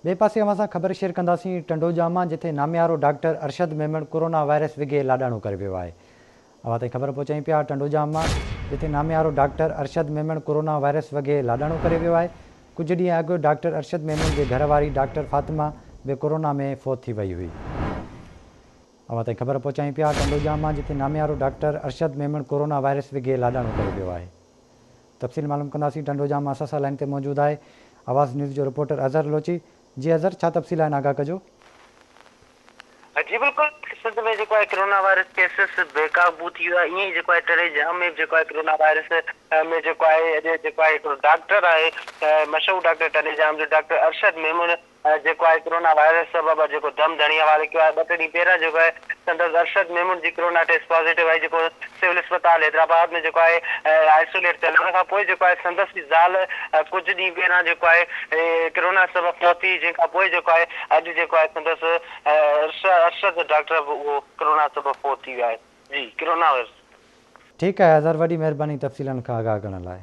ٻئي پاسي اوهان سان خبر شيئر ڪنداسين ٽنڊوڄام مان جتي ناميارو doctor Arshad Memon corona virus وگهي لاڏاڻو ڪري ويو آهي. اوهان تائين خبر پهچايون پيا ٽنڊوڄام مان جتي ناميارو doctor Arshad Memon corona virus وگهي لاڏاڻو ڪري ويو آهي. ڪجهه ڏينهن اڳ ڊاڪٽر ارشد ميمڻ جي گهر واري ڊاڪٽر فاطمه به ڪورونا ۾ فوت ٿي وئي هئي. اوهان تائين خبر پهچايون پيا ٽنڊوڄام مان جتي ناميارو doctor Arshad Memon corona virus وگهي لاڏاڻو ڪري ويو آهي. تفصيل معلوم ڪنداسين ٽنڊوڄام مان اسان سان لائين تي موجود آهي آواز نيوز جو رپورٽر اظهر لوچي جي اظهر ڇا تفصيل آهن آگاهه ڪجو. جي بلڪل سنڌ ۾ جيڪو آهي ڪرونا وائرس ڪيسز بي قابو ٿي ويو آهي ائين ئي جيڪو آهي ٽنڊي ڄام ۾ به جيڪو آهي ڪرونا وائرس ۾ جيڪو آهي اڄ جيڪو آهي هڪڙو ڊاڪٽر آهي مشهور ڊاڪٽر ٽنڊي ڄام جو ڊاڪٽر ارشد ميمڻ جيڪو آهي ڪرونا وائرس سبب اڄ جيڪو دم ڌڻي حوالي ڪيو آهي ٻه ٽي ڏينهن پهريان جيڪو آهي سندس ارشد ميمڻ جي ڪرونا ٽيسٽ پازيٽو آئي جيڪو سول اسپتال حيدرآباد ۾ جيڪو آهي آئسوليٽ ٿيل ان کان پوء جيڪو آهي سندس ئي زال ڪجهه ڏينهن پهريان جيڪو آهي ڪرونا سبب فوت ٿي جنهن کان پوء جيڪو آهي اڄ جيڪو آهي سندس ارشد ڊاڪٽر به اهو ڪرونا سبب فوت ٿي ويو آهي جي ڪرونا وائرس. ٺيڪ آهي اظهر وڏي مهرباني تفصيلن کان آگاهه ڪرڻ لاء.